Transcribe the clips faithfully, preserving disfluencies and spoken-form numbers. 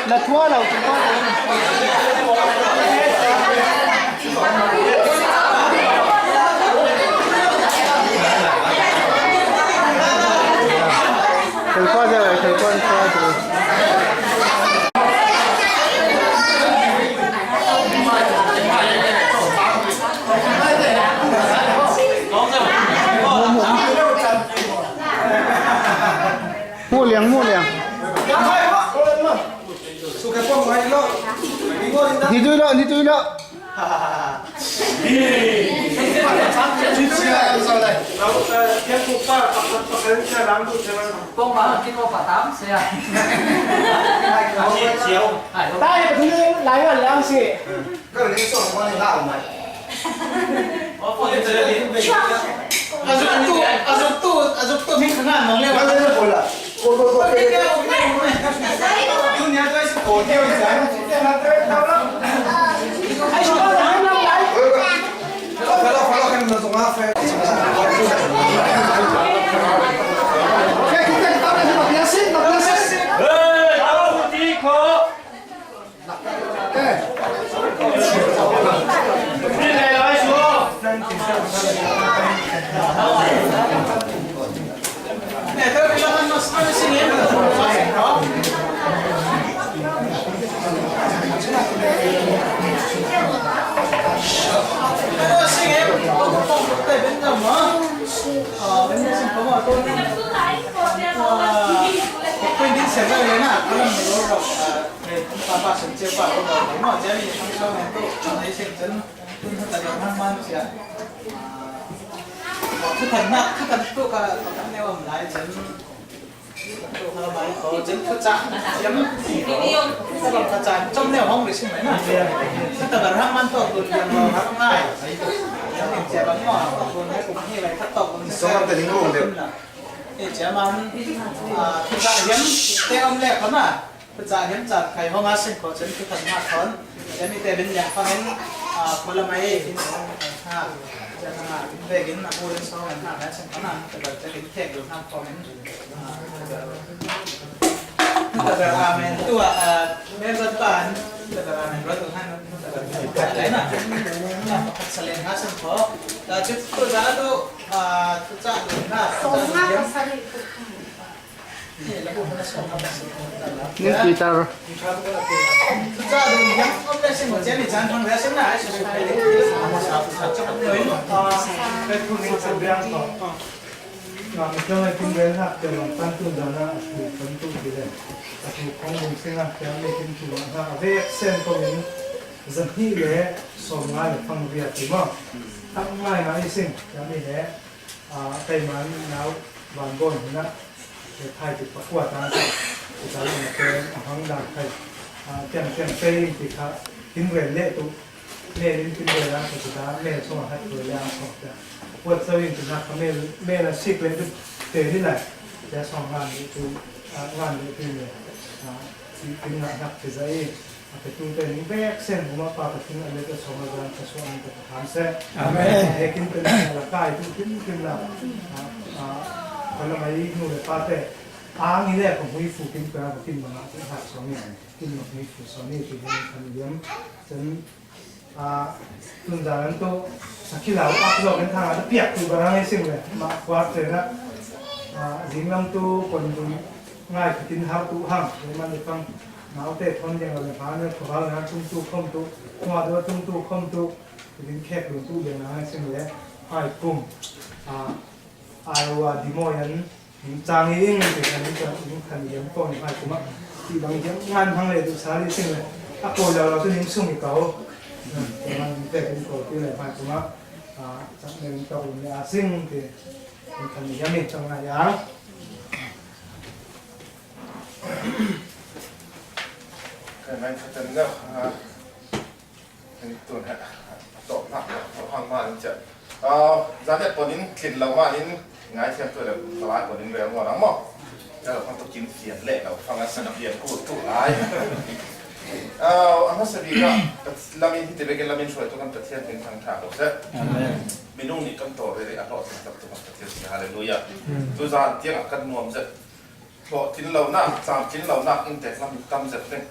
Na tua lo tu pa. Thei pa ja, thei pa ja. Mu liang, mu liang. Ni tui lo, ni tui lo. Kong ba kin mo pa tam se ya. Ai, kong. Ai, kong. Lai, lai, lai, si. A zuk tu, a zuk tu, a zuk tu mi kha ngan nong le. Papa, papa, sun che pa, ko mo mo, jami, sun so, ne, to, ne, sin, chen, tun, ta, ta, man, man, sia. Ah, thu tan na, thu tan tu ka, ka ne, wa, lai, chen. Tu, ka, mai, ko, chen, thu cha, yam, ko, ka, ka cha, chom ne, hong, ri, sin, mai, na. Thu ta, ka, man, to, tu, yam, ko, ha, ngai. Yam, che, ba, mo, ko, ne, ko, ni, lai, ta, to, ko, ni, so, ta, ni, mo, de. E, che, man, ah, thu cha, yam, te, om, le, ko, na. Ka cha hiam cha khai hong a sin ko chen ka than ma thon. Chen mi te bin liang fang in, a, pula mai in, ha, chen ha, in ve gin na pu in so na ha, na chen ka na, ka ba chen in thek lu ha ko min. A, ka ba amen. Tu a, a, me ba pan, ka ba amen. Ro tu han, ka ba ka na. Na ka sa len ha sin ko. Ta chit tu da tu, a, tu cha na. Song na ka sa len. Ning Peter. Zahnih le sawmnga le fang riat ti maw? Tam ngai ngai sing, tam ni le, ah, keiman nau van bon hina, le thai ti pakua tang sa, ti ta le na pen, a hang dang thai, ah, tiang tiang pe in ti kha, tin ren le tu, le rin tin ren la, ti ta, le song hat tu le ang song ta. Kuat sa in ti na kha me, me la sik le tu, te ni lai, ya song ngan le tu, ah, ngan le tu le, ah, ti, tin ngan hak ti za i. A petu te ning bek sen, uma pa ka tin a le ka song a zan ka suan ka tham se. Amen. He kin pen la kai tu kin kin la. A, a, ka la mai nu le pa te. A ngi le ka hui fu kin ka ka kin ma na kin ha song ni. Kin ma hui fu song ni ki kin kan yam. Sen, a, tun zan an to sa ki lau a lo ken thang a piak tu barang ai sing le. Ma kwa te na. A, zing lam tu kon dun ngai ka kin ha tu hang. Le man le pang. Naute thon deng a le hma ne, khawhal na tung tu khom tu, khua do tung tu khom tu, rin khek lun tu deng a sin le, hai kum, a, ai wa di mo yan, ning chang i ing, ti khan ning chang ing khan yam ko ni hai kum a, ti bang yam ngan hang le tu sa li sin le, a ko lo lo tu ning sung i kau, ti man ning pek ning ko ti le hai kum a, a, chang le ning kau le a sing ti, ning khan yam ning chang na yang. Ka nai ka tan lo, a, ni tun ha, to na, to hang ma ni cha. A, za ne pon in kin lo ma in, ngai thiam tu le, ka lai pon in le mo lang mo. Ka lo hang to kin fian le lo, hang a san a fian ku tu lai. A, a ma sa bi ka, lamin hi te be ke lamin suai tu kan Pathian tin thang tha ko se. Amen. Minung ni kan to re re a lo tin tak tu kan Pathian se. Hallelujah. Amen. Tu za tiang a kan nuam se. Hlawhtling lonak, chamtlin lonak in tek lam tam zet ding.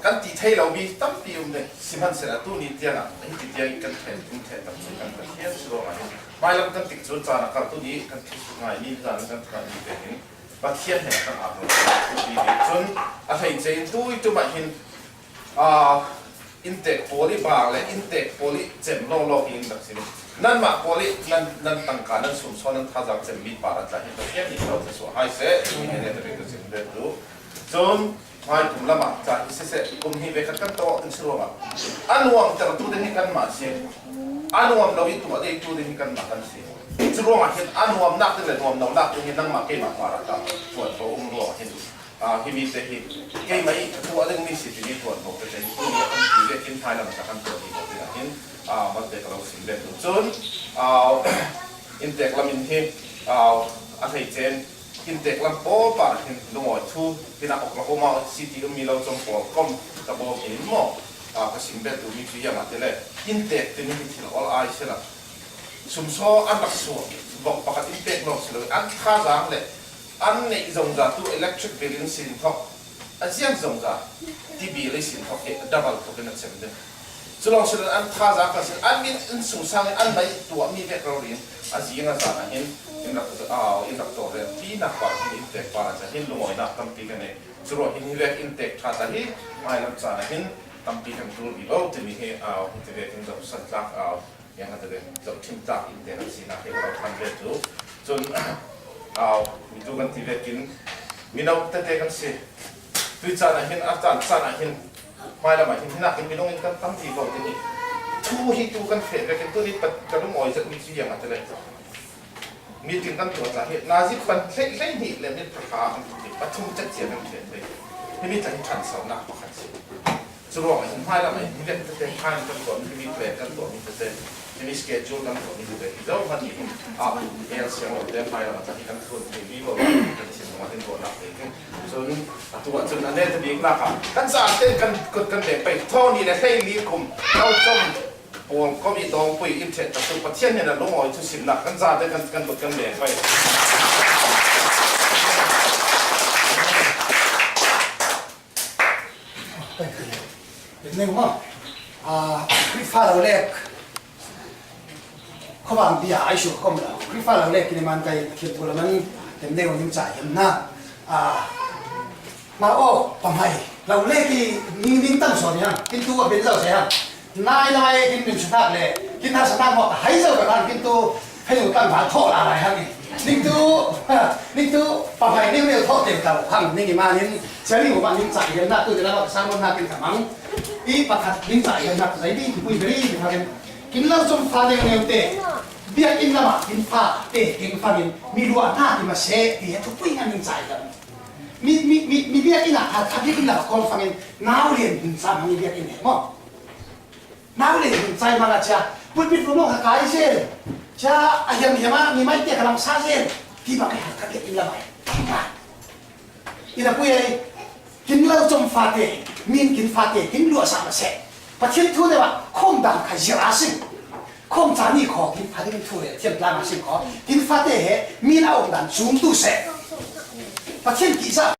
kan ti thei lo mi tampi um ding. Sihmanhsehlaw tuni tiangah hiti tiang kan thei, kan thei tam chu kan Pathian si ruangah hin. Hmailam kan tik cun caan a kal tuni kan thil ngai mi zan kan thei mi te hin Pathian he kan ap lo. Ti cun a thei cein tui tumah hin, aa, inntek pawl i bang le inntek pawl i cem lawlaw hi in rak si. Nanmah pawl i nan, nan tangka, nan sumsaw, nan thazaang cem mi par a tla hi Pathian nih lo thluasuah hai seh, mi he ne ta bik ka cem ve tu. Cun hmai kum lamah ca hi siseh, kum hnih ve khat kan tawh ding si ruangah a nuamtertu ding hi kanmah si. A nuam lo i tuah deitu ding hi kanmah kan si. Cu ruangah hin a nuamnak ding le nuam lonak ding hi nangmah keimah par a tla tuan ko um ruangah hin. Aa, himi te hi keimah i ka tuah ding mi si timi tuan ko ka cei tu ni a kan ti ve kin hmai lam ka kan tuah ding ko ding ah hin, aa, malte ka lo sim ve tu cun, aa, inntek lam in hi, aa, a thei cen inntek lam pawl par hin lungawi thu, hinah Oklahoma City um mi lo cong pawl kom ka bawm in maw, aa, ka sim ve tu mi cu iangah ti le inntek timi hi thil ol ai si lo. Sumsaw an rak suak, vok pakhat in pek lawng si lo, an thazaang le an neih zongza tu electric bill in sin thok, a ziang zongza ti bill in sin thok hi a double tuk in a cem ding. Cu lawng si lo, an thazaang kan sin, an min in sungsang in an mei tuah mi vek rori in a ziang a zan ah hin in rak, ah, in rak tawh rel pi nak par hin in pek par a ca hin lungawinak tampi kan nei. Cu ruah hin hi vek in tek ṭha ta hi, hmailam caan ah hin tampi kan tul vivo timi hi, ah, hi ti vek in zoh san tlak, ah, Yang a tete, zohṭhim tlak in te kan sinak hi ka lo ṭhan ve cu. Cun, au, mi tu kan ti vekin, mino tete kan si. Tui caan ah hin, a caan caan ah hin, hmailam ah hin, hinak in minung in kan tam ti ko ti ni. Thu hi tu kan feh vekin, tu ni pat ka lungawi zet mi cu yang a tete. Meeting kan tuah tla hi, nazi pan hlei hlei hnih le mit pakhat kan ti, pathum chet cia kan feh ve. Himi tla hi ṭhansonak pakhat si. Curuangah hin hmailam ah hin hi vek tete, hmailam kan tuahmi, himi plan kan tuahmi tete, himi schedule kan tuahmi tete, hi zohhmanh nih hin, ah, L sianglote hmailam ah hi kan thlun thei vivo kan chim ruangah hin ruahnak te hin. Cun atu ah cun a neta biknak ah kan zaten kan kut kan beng pei, thaw ni le hleili kum, lo com pawl kom i dawngpui in ṭhet tak tu Pathian hin a lungawi thusimnak kan zaten kan, kan kut kan beng pei. Ning maw? Ah, Khrihfa lo lek. Khuavang bia ai su khom lo. Khrihfa lo lek kini man kai Pathian thu laman tem deuh ning ca hiam na. Ah, ma aw, pamhai. Lo lek i ning ning tam sawn hiam. Kin tu a bin lo se hiam. Nai nai kin min sunak le kin harsatnak maw ka hai zo ka kan kin tu hei zo kan va thaw la lai hang i. Ning tu, ning tu pamhai ning neu thaw teu tau hang ning i man in cia ning u man ning cak hiam na tu te la ka sang na kin ka mang. I pakhat ning cak hiam na tu zai di tu pui beri di hang in. Kin lo cum fa neu neu te. Biakinn lamah kin fa te kin fang in mi luah hna ti ma se ti he thupui ngan ning cak hiam. Mi, mi, mi, mi biakinn ah a, a biakinn lamah kawl fang in nau lian hmun ca mang i biakinn he maw. Nau le hun cai manga cia, pulpit room ka kai zel, cia a hiam hiam a mi mai te ka lam sa zel, ti bang ka ka in lamai. Ina pui ai, kin lo com fate, min kin fate, kin luah sa ma se. Pathian thu ne ba, khom dang ka zir a sing. Khom ca ni kho, kin fate kin thu le, thiam tlang a sing kho, kin fate he, min a om dan sum tu se. Pathian kisa.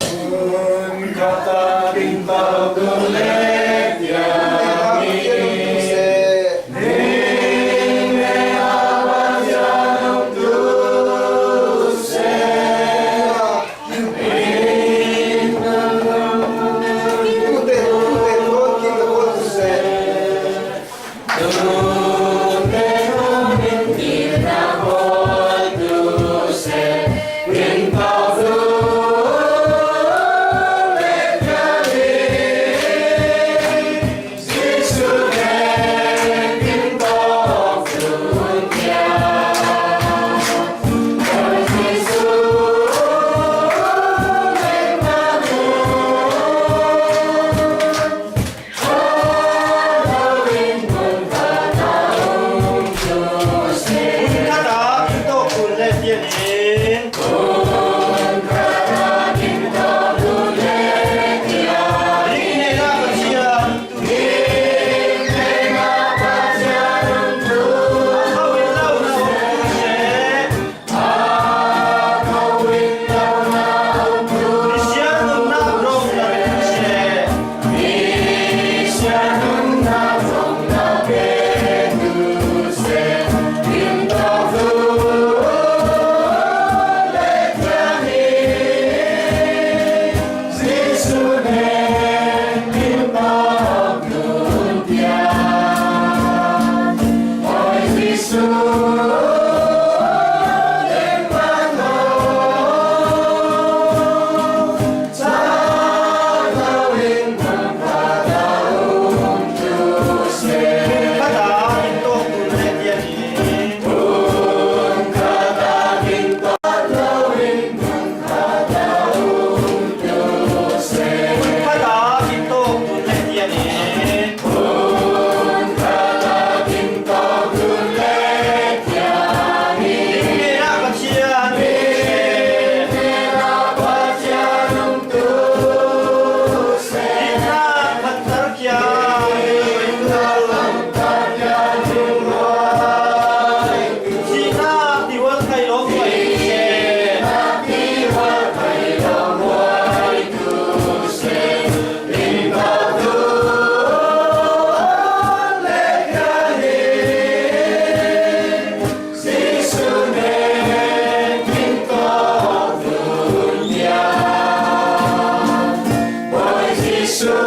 Halleluiah.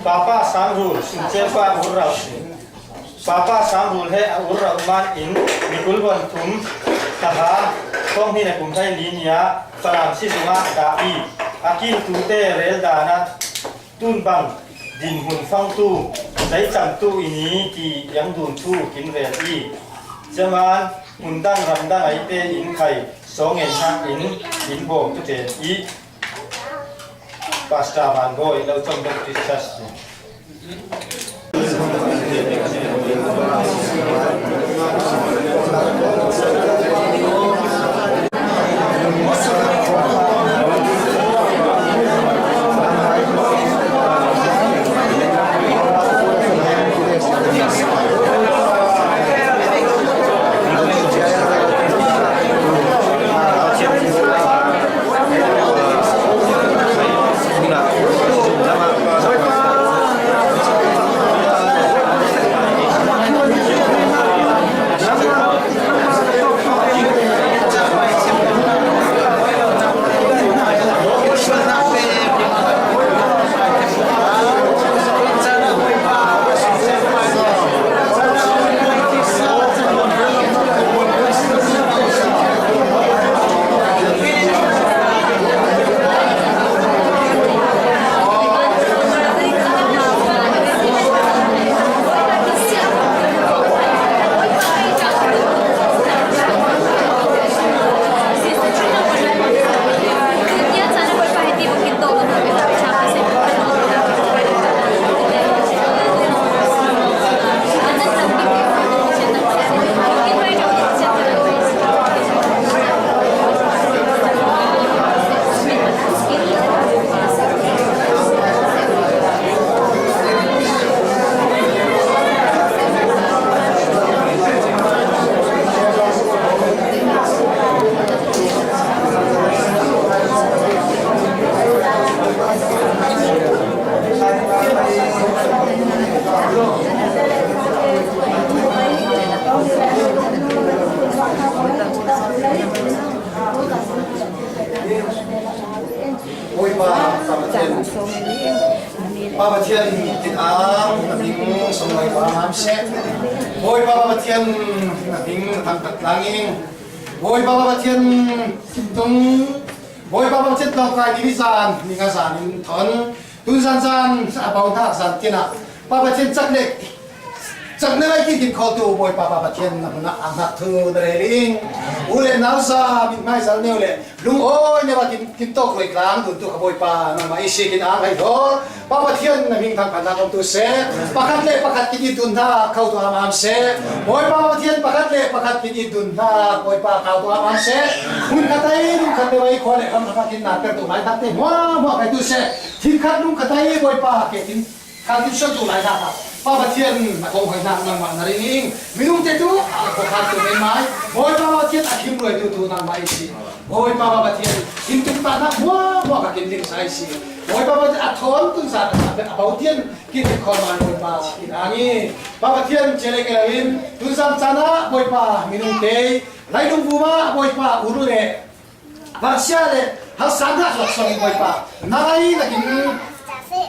Papa Sangrul, sumcheu pa urrau. Papa Sangrul he a urrau man in, mikul bon thum, taha, kong hi na kum thai ni nia, Falam si sunga ta i, a kil tu te rel dana, tun bang, din hun fang tu, zai chang tu i ni ti yang dun tu kin rel i. Zaman, mun dang ram dang ai te in khai, song en ha in, in bo tu te i. Pastor Van Boy, Lau Chom Baptist Church. Bawipa, Pa Pathian, Pa Pathian, tin ang, na ding song Bawipa, ngam seh. Bawipa, Pa Pathian, na ding thangtat langing. Bawipa, Pa Pathian, tung. Bawipa, Pa Pathian, tlawmkai ni zan, ni nga zan in thon. Tun zan zan, a bau hnak zan tinah. Pa Pathian, cak le, cak le lai ki din khawltu, Bawipa, Pa Pathian, na hmun ah a hnak thu na rel ing. U le nau za, mithmai zal neu le, lungawi neu a kin, kin tawk roi tlang, dun tu kha Bawipa, nangmah i si kin ang hei hawl. Pa Pathian, na hming thangphatnak om tu seh. Pakhat le pakhat kin i dun hna, khautu am am seh. Bawipa Pathian, pakhat le pakhat kin i dun hna, Bawipa, khautu am am seh. Hmun khat ai, lung khat le ai, khua le kham khat kin na per tu lai hnak te, hmuahhmuah kai tu seh. Thil khat lung khat ai, Bawipa, ke tin, khat tin suan tu lai hnak ah, Pa Pathian, na kong hoi hnak nangmah na ring ing. Minung te tu, a khuakhan tu men mai. Bawipa Pathian, a him luai tu tu nangmah i si. Bawipa Pathian, in tuk ta hnak hmuahhmuah ka kin ling sa i si. Bawipa Pathian, a thawn tun sa a bau tian, kin i khawm an Bawipa, kin ang i. Pa Pathian, che le ke lo in, tun zan caan ah Bawipa, minung te, lai lung vum ah Bawipa, uru le, Parsia le, halsan hna suak suak in Bawipa, na lai na kin,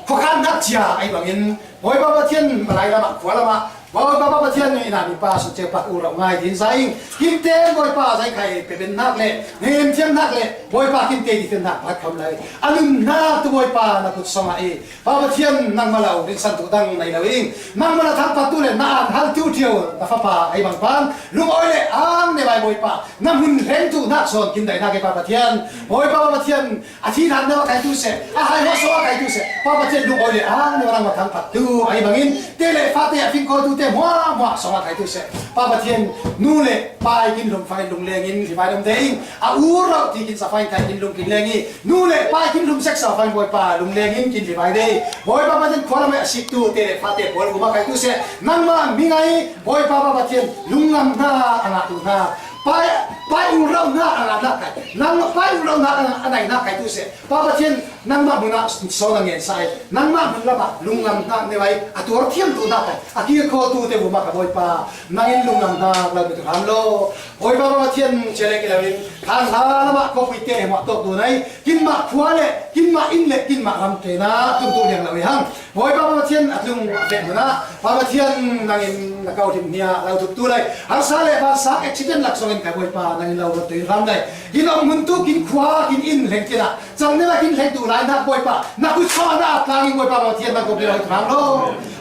khuakhan hnak cia, ai bangin, Bawipa Pathian, malai lamah, khua lamah, Bawipa Pathian, na ina mipa, sut ceu pak u rauh ngai, din sa in, kin ten Bawipa, zai khai, pe ben hnak le, hnem thiam hnak le, Bawipa, kin te di ten hnak, pakhat kham lai. A nun hnak tu Bawipa, na kut song ah i, Pa Pathian, nangmah lo, rinsan tu dang nei lo in, nangmah na thangphat tu le, na an hal tu ṭio, na fapa, ai bang pan, lungawi le, ang ne bai Bawipa, na hmun hreng tu hnak sawn, kin dai hnak e Pa Pathian, Bawipa Pathian, a thi hlan neu a kai tu seh, a hai hua saw a kai tu seh, Pa Pathian, lungawi le, ang ne nangmah thangphat tu, ai bangin, te le fate a fingkaw tu te, hmuahhmuah saw a kai tu seh, Pa Pathian, nu le, pa i kin hlum fai lung leng in, hi vai lam te in, a u rauh ti kin sa fai in kai kin lung kin leng i, Nu le pa kin lum sek sa fai Bawipa, lum leng in kin hi vai dei. Bawipa Pathian khua lam a sik tu te le fate pawl guma kai tu seh. Nangmah mi ngai Bawipa Pathian lungngam hna a ngah tu hna. Pa Pa i ulrauhna a ngahna kai, nangmah Pa i ulrauhna a nai na kai tu seh. Pa Pathian, nangmah mun ah sawn a ngen sa ai, nangmah mun lamah lunglamna nei ai, a tuar thiam tu na kai, a kir kho tu te bu ma ka Bawipa, nangin lunglamna lau tu ham lo. Bawipa Pathian, chele ki lau in, Thang hla lamah ko pui te hemah tok tu nai, kin mah khua le, kin mah inn le, kin mah ram te na, tung tu liang lau i hang. Bawipa Pathian a tlung a pek mun ah, Pa Pathian nangin na kau him hnia lau thuk tu lai. Harsa le vansak accident lak songin kai Bawipa nangin lau tu in ram lai. Kin om hun tu kin khua kin inn leng kin ah. Chang ne la kin leng tu lai na Bawipa. Na kut sa na a tlangin Bawipa Pathian na ko bi lau thang lo.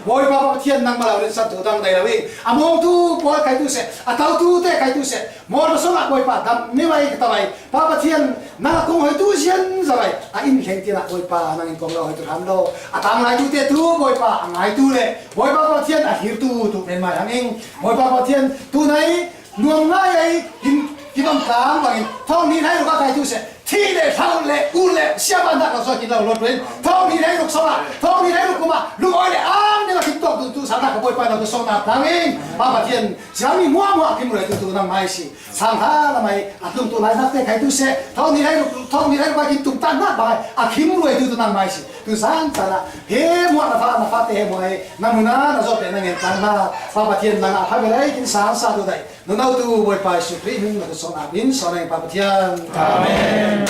Bawipa Pathian nang ma lau rin san tu dang dai lau i. A mong tu pawl kai tu seh. A tau tu te kai tu seh. Mawtaw sawngah Bawipa dam ni mai ka ta mai. Pa Pathian, na kong hoih tu zian za mai. A inn hleng tinah Bawipa nangin kong lo hoih tu ham lo. A tanglai tu te tu Bawipa a ngai tu le Bawipa Pathian a hir tu tu men mai hang ing. Bawipa Pathian tu nai nuam ngai ai kin kin om tang bangin thong ni nai ruka kai tu se. Thi le thau le u le siapa nak lo so kin lo lo tu in. Thong ni nai ruk sawngah thong ni nai ruk kuma lung oi le ang ni la kin tok tu tu sa nak ka Bawipa na tu sawngah tang ing. Pa Pathian, Siami muahmuah a kim ruai tu tu nang mai si. Sang ha la mai a tlung tu lai nak te kai tu se. Thong ni lai ruk, thong ni lai ruk a kim tung tan nak bai. A kim ruai tu tu nang mai si. Tu sang sa la. He muah na fa, na fa te he muah he. Na muna na zo te na ngen tan na. Pa Pathian nang a pha belai kin sang sa tu dai. Nunau tu Bawipa Jesu Khrih min na tu song a min so nang Pa Pathian. Amen.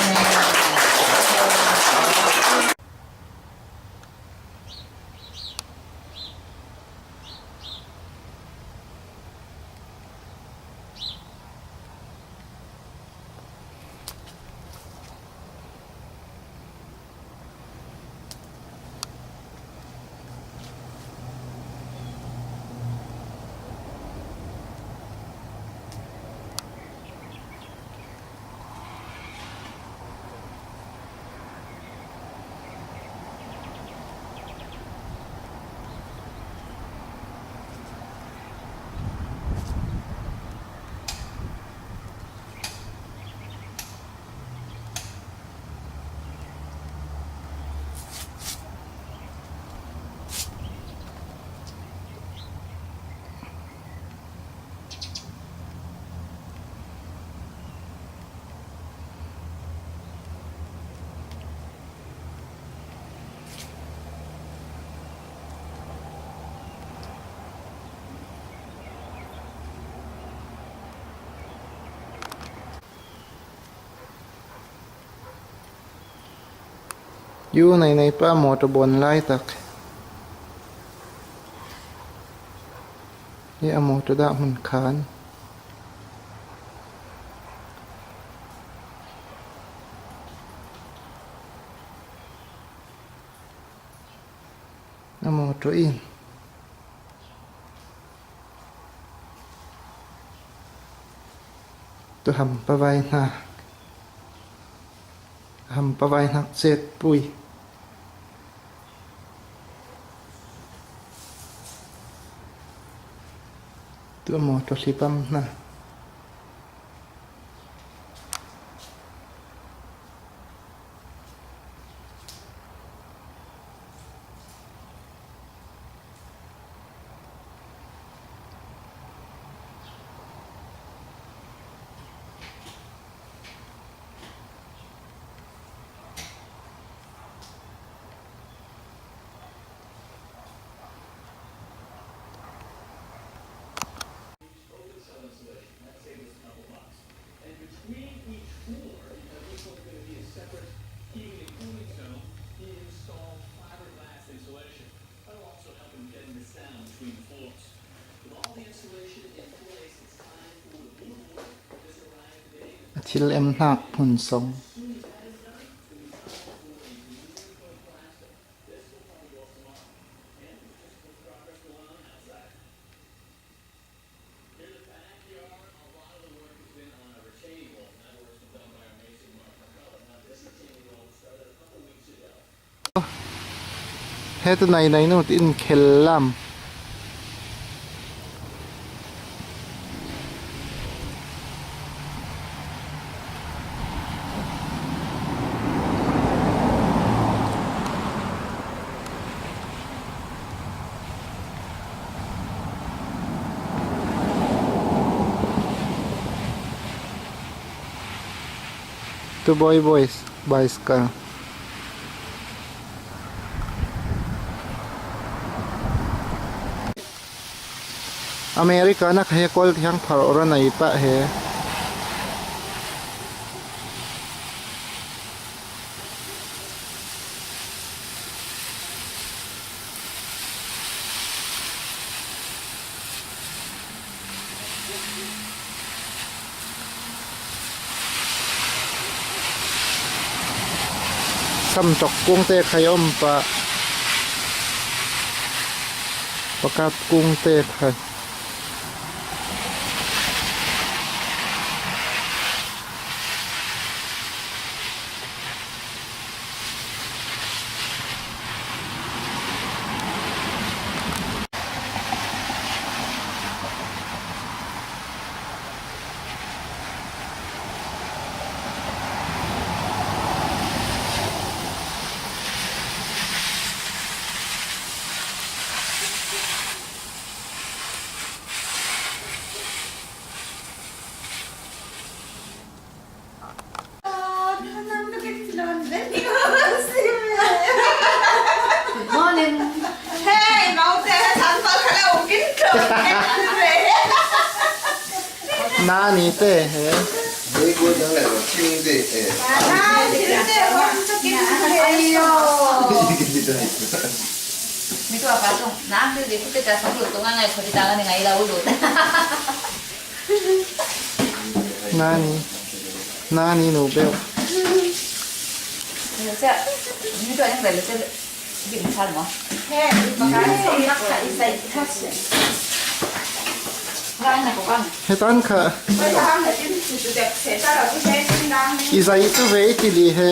Yu nei nei pa mawtaw bawn lai tak. Hi a mawtaw dah hmun khan. A mawtaw in. Tu ham pavai hna. Ham pavai hnak cet pui. Tu a mawtaw hlipam hna. A thil em hnak hmun song. He tu nai nai nu ti in khel lam. Tu boy boys, bicycle. America na kha he kol tiang phar ora nai pa he. Samtok kungte khai om pa. Pakat kungte khai. Good morning. Hey, mau te san pal khala ungkin to. Nani te he. Very good, nang le thing de eh. Nani te hon to kin he. Ayo. Mi tu apa tu? Nang de de kita song lu tu ngai ngai chori tangan ngai lau lu. Nani, nani nu bel. He tan kha. I zai tu ve ti li he.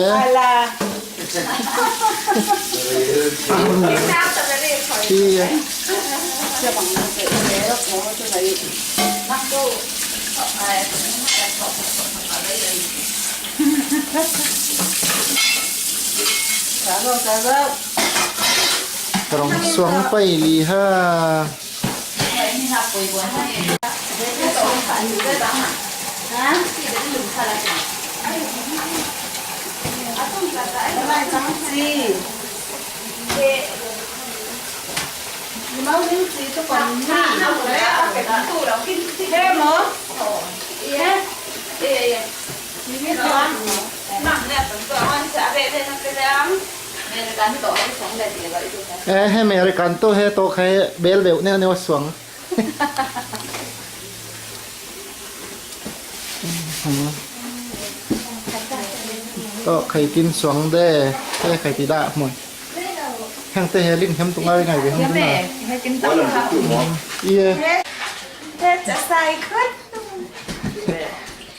Iya. Rong suang pai li ha. Eh, he American to he to khai bel bel ne ne suang. To khai tin suang de, te khai ti da mun. Hang te he ling hem tu ngai ngai de hang tu na. Iya. He cha sai khut.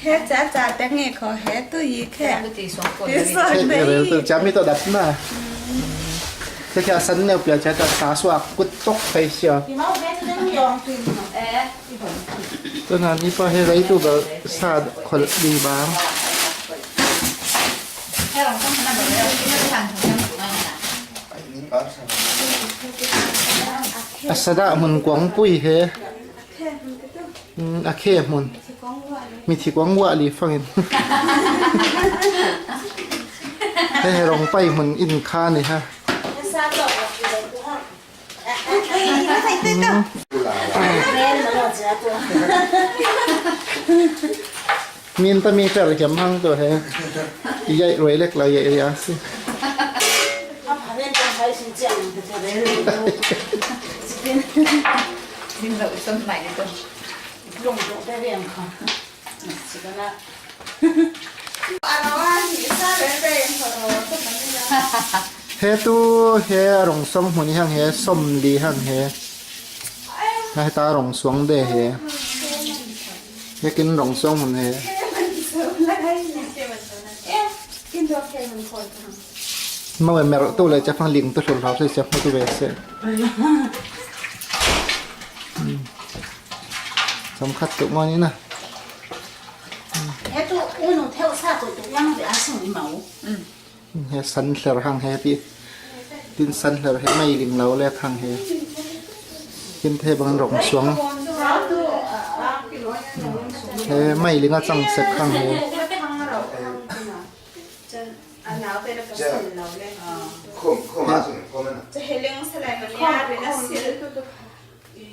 He cha cha te nge kho he tu yi khe. Ti suang de. He rel tu cha mi to dat na. Te kya san ne pia cha cha sa suak kut tok khai sia. Ti mau he tu nang yong tu. Eh. Tuna ni pa he rei tu bel sa khol di bang. A sada mun kuang pui he. Mm, a khe mun. Mi thi kuang wa li fangin. He he rong pai mun in kha ni ha. Min ta mi per hiam hang to he. I yai roi lek la yai ria si. He tu he rong song hmun hang he, som li hang he. He ta rong suang de he. He kin rong suang hmun he. Mau e mer tu le cha phang ling tu hlul hlau se cha phang tu ve se. Sam khat tu mo ni na. He tu unu theu sa tu tu yang de a sung i mau. He san hler hang he ti. Tin san hler he mai ling lo le hang he. Tin the bang rong suang. He mai ling a chang sek hang he. Khom, khom, a sung, khom na.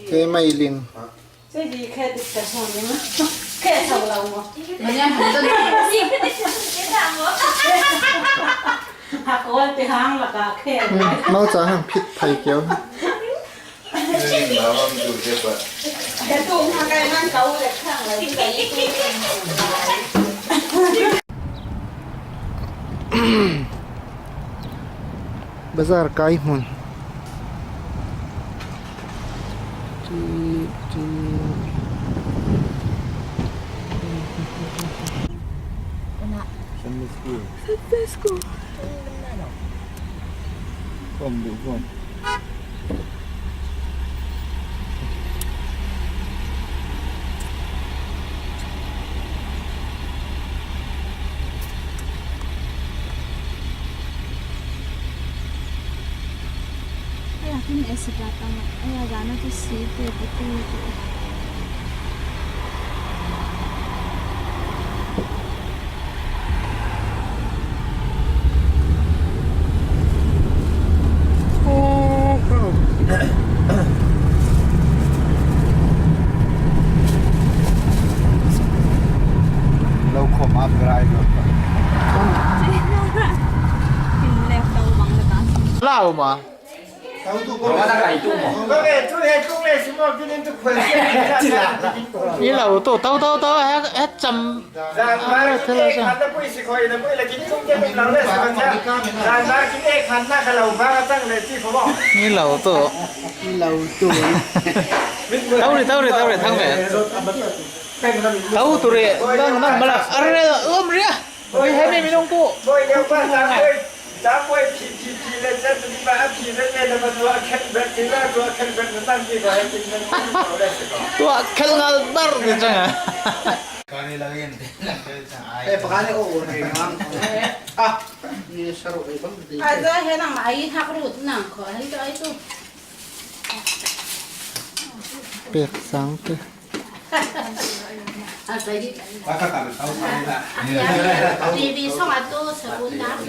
Keimah i ling. Mauca hang phit phai keu. Bazar kai hmun. Sunday school. Sunday school. Kom duh kom. Aya, kin e si datang. Aya, gana tu si te, tu tu. Lo khom a driver. Lau ma. Ni lo tu, tau, tau, tau, he, he cham. Ni lo tu. Ni lo tu. Tau ri, tau ri, tau ri, thang me. Tau tu ri, nang, nang mala, arre, um ri a. Oi, he mi mi nong tu. Tua khel ngal bar ni chang a. Kani langin. Eh, pakani o o ni ngang. Ah, ni saru e bang di. Aza he nang ai hak rut nang ko ai to ai to. Pek sang te. Aza hi. Baka kami tahu kami na. T V song atu sabun na.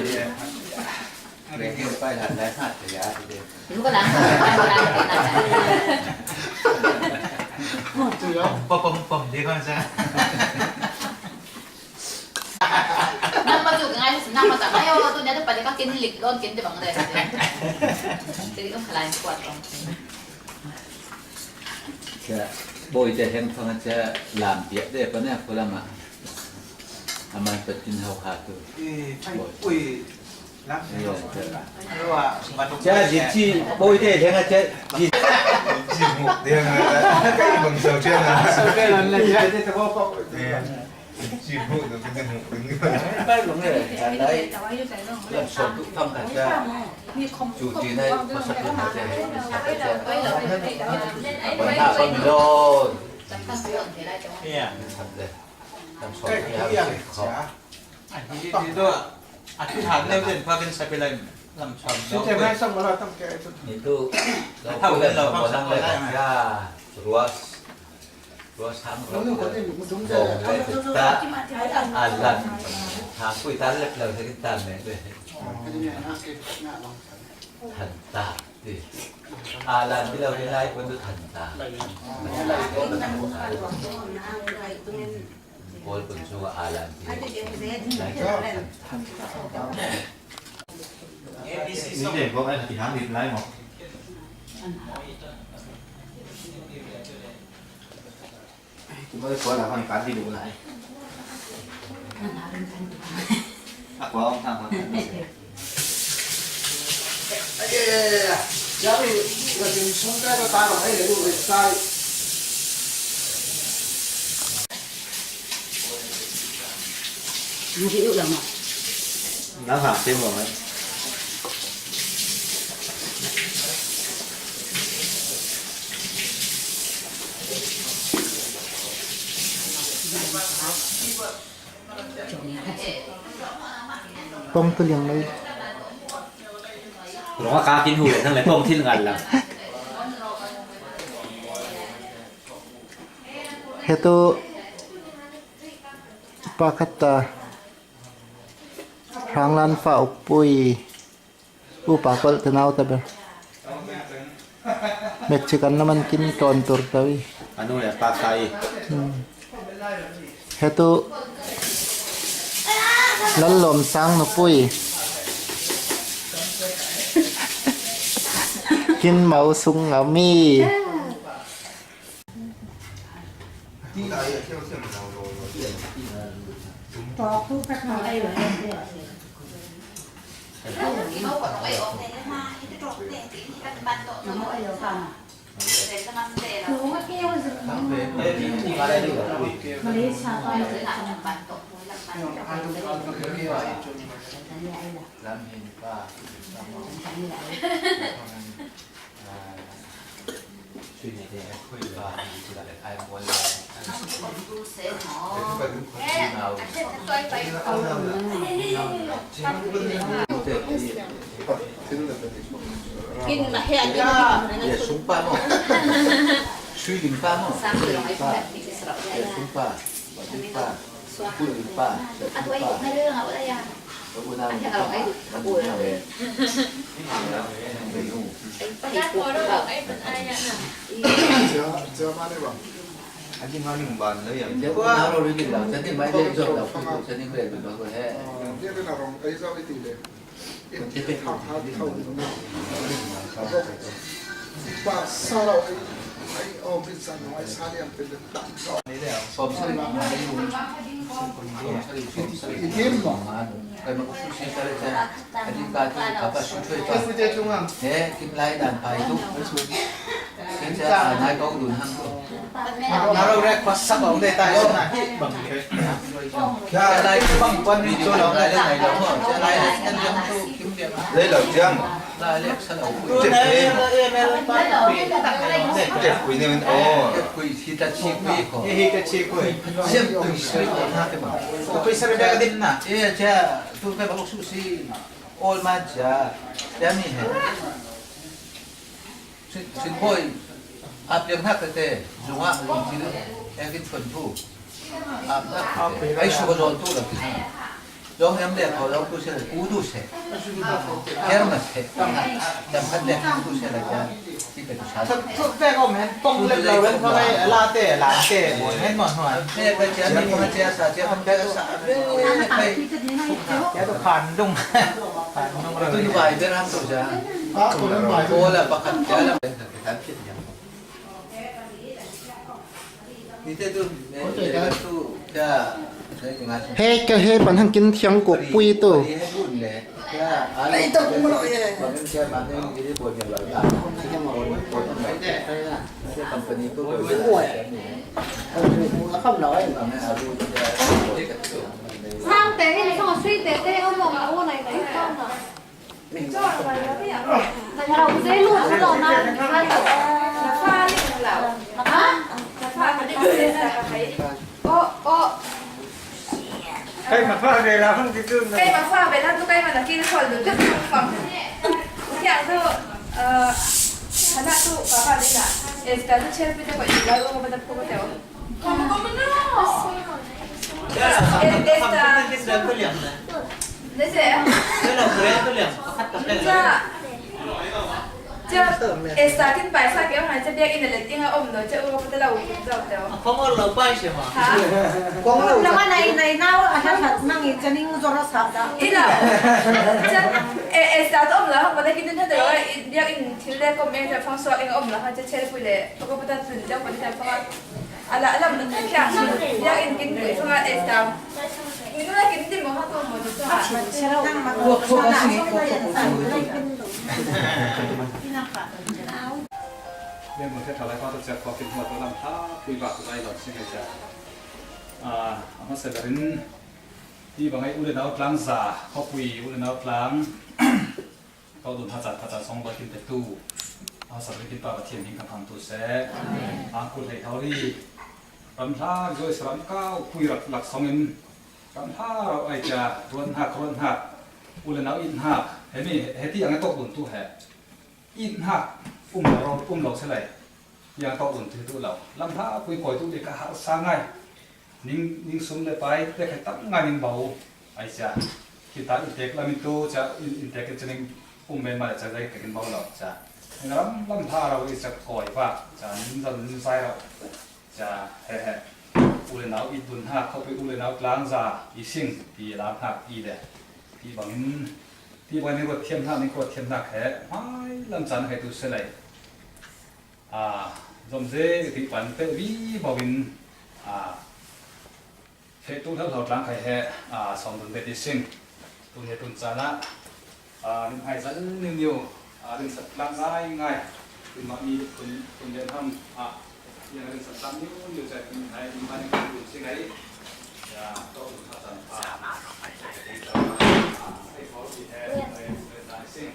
Pom, pom, pom, dia kan sa. Nang ma tu ngai, nang ma ta ngai, o tu dia tu pada ka kin lik don kin de bang de. Jadi tu kalain kuat dong. Cha, boi te heng thang cha lam pia de pa ne ko lama. Aman pa tin hau ha tu. Eh, pai, ui. Cha, ji chi, boi te heng cha, ji. Ji mu de na. Kai bang sau cha na. Sau cha na, ya, de ta ko ko. Chi bu du, chi bu du. Pai lung e, kan lai. Lam som tu thang ka cha. Chu chi nai, pa sa tu na cha. Pai na pa mi lo. Lam som tu ya. Ai, di, di, di, do. A tu han ne den pa ken sa pe lai. Lam som. Si te mai som ma la tam ke tu. Ni tu. Lau pu lam som ma lang lai. Ya. Ruas. Tua sang ro, zong le ta, a lan, thang kui ta lep lo, he ta me le. Than ta ti. A lan ti lo, ti lai kun tu than ta. Kol kun su a lan ti. Lai kun than ta. Ni de ko ai ti hang di lai mo. Kuma ko la hon ka di lu lai. A ko ong thang hon. Ai, ai, ai, ai. Jami, la tin song ka ta ma ai le lu le sai. Ni di u la ma. Na ha te mo ai. Pong tu liang lai. Rong a ka kin hu le thang le pong thil ngal la. He tu pa khat ta. Khanglan fa ukpui. Upa kol te nau ta ber. Mexican na man kin ton tur ta wi. Anu le pa sai. Hmm. Hetu lal lom sang nupui. Kin mau sung ngami. Sin, sin boy, ap liang hak te, zunga, zung til, e kin thon thu. Ap hak te, ai su ko zon tu la ki. Zong em le ko zong tu se, ku tu se. Ker ma se. Jam khat le ku tu se la ja. Ti pe tu sa. Thuk, thuk te ko men, pong le lo ren ko le, la te, la te, mo men mo ho. Te pe ja ni mo ja sa, ja kan pe sa. Ya to phan dung. Phan dung. Tu ni bai ber ham tu ja. Ko la pa khat ja la. He ka he pan hang kin thiang kuk pui tu. Sang te ni sang sui te te o mo ma o nai nai. Keimah fa ve la hong ti tun. Keimah fa ve la tu keimah na kin khol dun tu fam. Kiang tu, eh, hana tu papa dina. Esta tu cherpi te ko ila ko ko ko. Esta. Esta. Esta kin pai sa ke mai che biak in le ting a om lo che u ko te lo zau te. Kong lo pai che ma. Ha? Kong lo na ma nai nai nau a ha hat nang i che ning zora sa da. Ila. Esta to om la ko te kin te lo biak in thil le ko me te phong so in om la ha che che pui le ko ko ta tun te ko te phong. Ala, ala, kya, ya in kin pui, sunga, eh, tam. Inu la kin ti mo ha ko mo tu sa. Len mo the thalai pa to chak ko kin mo to lam tha, pui ba tu lai lo sing cha. Ah, ama sa garin ti ba ngai u le nau tlang za, ko pui u le nau tlang. Ko dun ha cha, ha cha song ba kin te tu. A sa kin pa ba thiam hing ka phang tu se. A ku lei thau ri. Ram hla, Joyce Ram Kau, pui rak lak song in, ram hla rau ai cia, ruan hak, ruan hak, u le nau it hak, he mi, he ti ang e tok dun tu he. It hak, um lo, um lo se lai. Yang tok dun tu tu lo. Lam hla, pui koi tu le ka hal sa ngai. Ning, ning sum le pai, le khai tam ngai ning bau, ai cia. Kita intek lam in tu ca in, intek in cinin um men mah le ca zai tekin bau lo ca. Ram lam hla ro i ca kawi va ca nin zam nin zai ro ca he he. U le nau i dun hna, khuapui u le nau tlangza i sing ti lam hna i le ti bangin ti bangin ruat thiam hna, ning ruat thiam hna he hmai lam can hai tu se lai. A, zomze ti pan pe vi bau in a, Feh tu hlau hlau tlang khai he, aa, sawm dun bet i sing. Tun he tun caan ah, aa, min hai zan niu niu, aa, rinsan tlang ngai ngai. Tun mah mi tun, tun lian ham, aa, yang rinsan tlang niu niu cai tun hai min hai niu tun sing ai. Ya, to tun ha zan pa. Aa, hai pawl ti he, hai tun lian sing.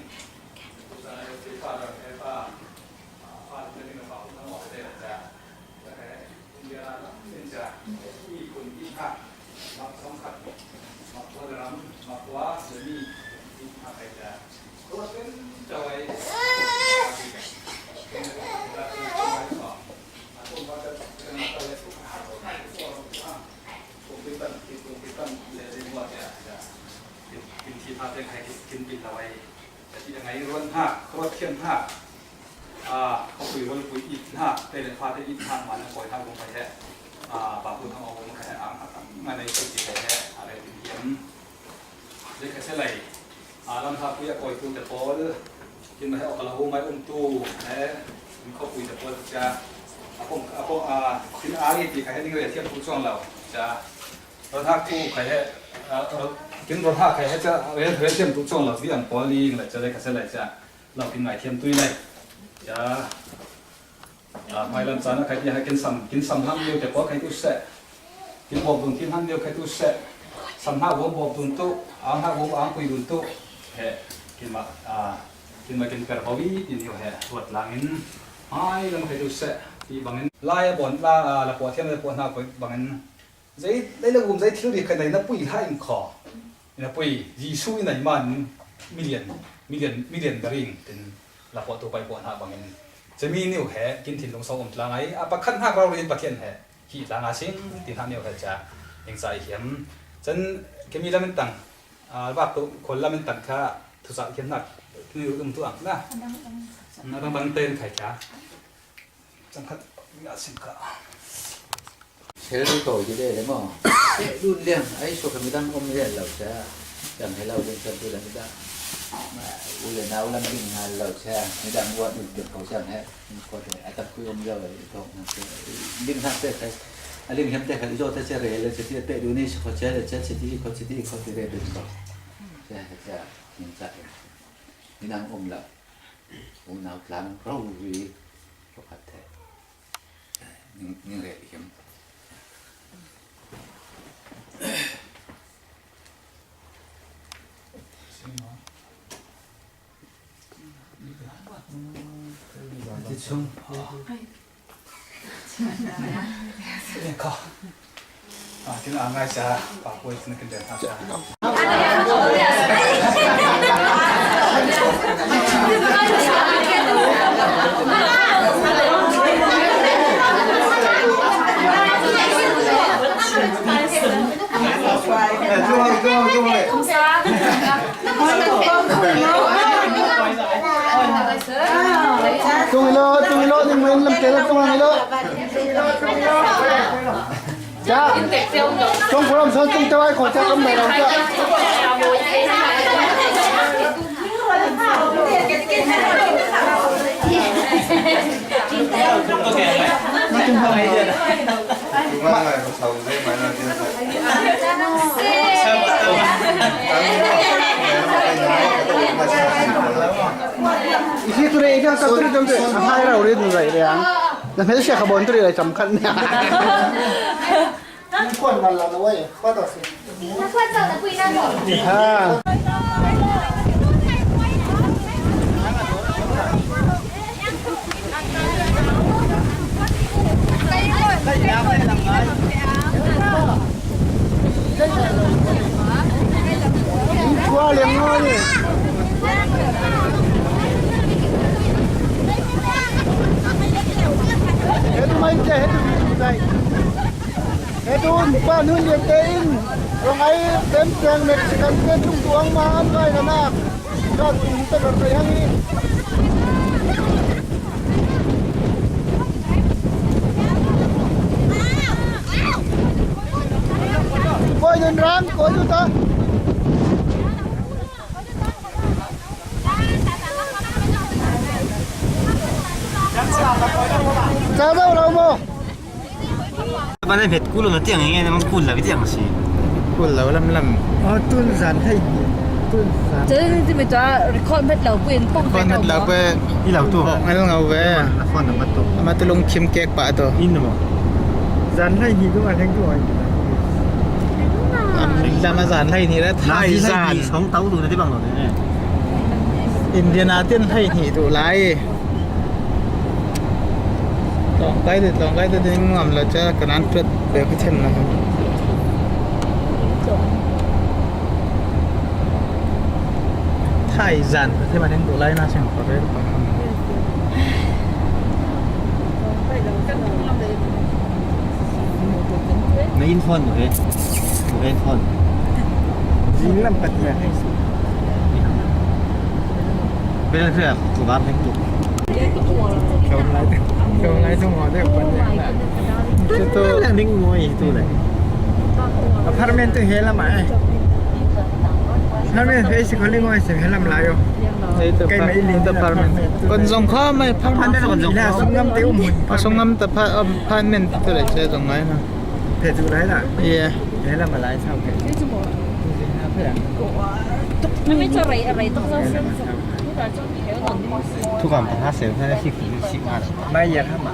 Tun caan ai ti pa dang he pa. Aa, pa tun lian pa tun ha mo te te. Kin thi hna te khai kin pil lo ai. Ka ti a ngai ruat hna, ruat thiam hna. Aa, khuapui rualpui it hna, te le fa te it hna, man a kawi hna kong khai he. Aa, pa pu thang awng khai he, ang hna tang ngai nei ti khai he, a le tin hiam. Le kha se lai. Aa, lam hla pui a kawi tu te pawl. Kin mai awk a la hu mai um tu, he. Khuapui te pawl cia. A kong, a kong, aa, tin a ti khai he ning le thiam tu cuang lo. Cia. Ralhak tu khai he, ah, ral-, kin ralhak khai he ca, rel, rel thiam tu cuang lo, ti ang pawl ning le ca le kha se lai ca. Lo kin ngai thiam tui lai. Ca. Ah, hmai lam caan a khai ti hai kin sam, kin sam hang lio te pawl khai tu se. Kin bawp dun kin hang lio khai tu se. Sam hna bawp, bawp dun tu, ang hna bawp, ang pui dun tu. He, kin ma, ah, kin ma kin per bawi, tin hiu he, ruat lang in. Hmai lam khai tu se. Ti bangin. Lai a bawn, la, ah, la pawh thiam, la pawh hna bangin. Zei, lei le um zei thil ri kha nei na pui hla in kho. Na pui, Jesu in ai man million, million, million ka ring tin la pawh tu pai pawh hna bangin. Cami niu he, kin thin lung so um tlang ai, a pakhat hna rau rin Pathian he, hi tlang a sing, ti hna niu he ca, ning ca i hiam. Chan, kami lam in tang, a, vak tu, khol lam in tang kha, thu sa hiam hna, niu um tu ang na. Na bang bang ten khai kha. Cang khat, mi a sim kha. Sel ri ko ji de le mo. Dun liang, ai so ka midang om lian lo cha. Chang he lo ding chang tu le midang. Ma, u le nau lam ding hal lo cha. Midang wat u ding ko chang he. Ko te, a tak kui om lo le ko na te. Ding hak te kai. A ling hem te kai jo te che re le che ti te du ni ko che le che che ti ko che ti ko ti re ding ko. Cha, cha, min cha. Midang om lo. U nau tlang ro ri. Ko khat te. Ning, ning rel hiam. Ti chung. Ning ka. Ah, kin a ngai cha, pa kuai kin kin den ha cha. Tung ilo, tung ilo, ning main lam tela tung ilo. Cha. Tung kulam son tung tawai ko cha kam mai ram cha. Isi tu re, ika ka tu re jam tu. Hai rau re tu re yang. Na hmel sia kha bon tu re lai cham khat nia. Kuan ngal la na wai. Pa ta si. Ha. Chua liang ngawh ni. He tu mai te, he tu mai. He tu. Upa nu liante in, Rongai tem tiang Mexican te tung tuang ma an vai na na. Ka tung te kar kai hang i. Koi nun rang, koi nun ta. Cha dau lo mo. Ba le met kul lo na tiang nge na mang kul la bi tiang si. Kul lo lam lam. Oh, tun zan hai. Tun zan. Jadi nanti mita record met lo pun pang. Record met lo pun. I lo tu. Ngal ngau ve. La phone na matu. Matu lung kim kek pa tu. In mo. Zan hai ni tu ngal heng tu ai. Am lam a zan hai ni la thai zan. Song tau tu na ti bang lo ne. Indian a tin hai ni tu lai. Tawngkai te, tawngkai te ding ngam lo cha, ka nan pet pe ka them na. Thai zan ka them a ding tu lai na sing ko re pa. Na in phone mo he. Mo he phone. Jing lam pat ya. Bel siap, ku bam heng tu. Kau lai, kau lai tu mo de pan ya. Tu tu lang ding mo i tu lai. Apartment tu he lam ai. Apartment he si kali mo si he lam lai yo. Kai mai ling apartment. Kon zong kha mai apartment kon zong kha. Sungam te um. Sungam ta apartment tu lai che zong lai na. Pe tu lai la. Yeah. He lam lai sao ke. Thu kam ta ha se na sik sik ma. Mai ya ha ma.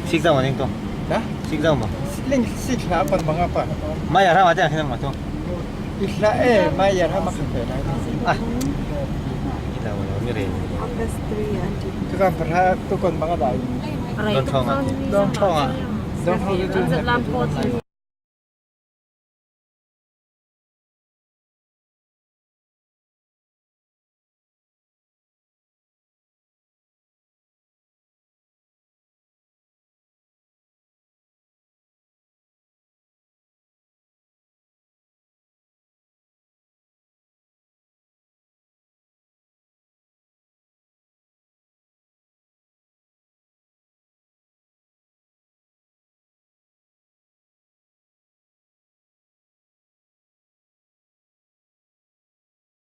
Sik zau ma ning to. Ha? Sik zau ma. Ling sik la kon bang apa? Mai ya ha ma ta sik ma to. Isla eh mai ya ha ma kan pe na. Ah. Ila wa mi re. August three, auntie. Thu kam ta ha tu kon bang ada. Don thong ah. Don thong ah. Don thong tu. Lam po.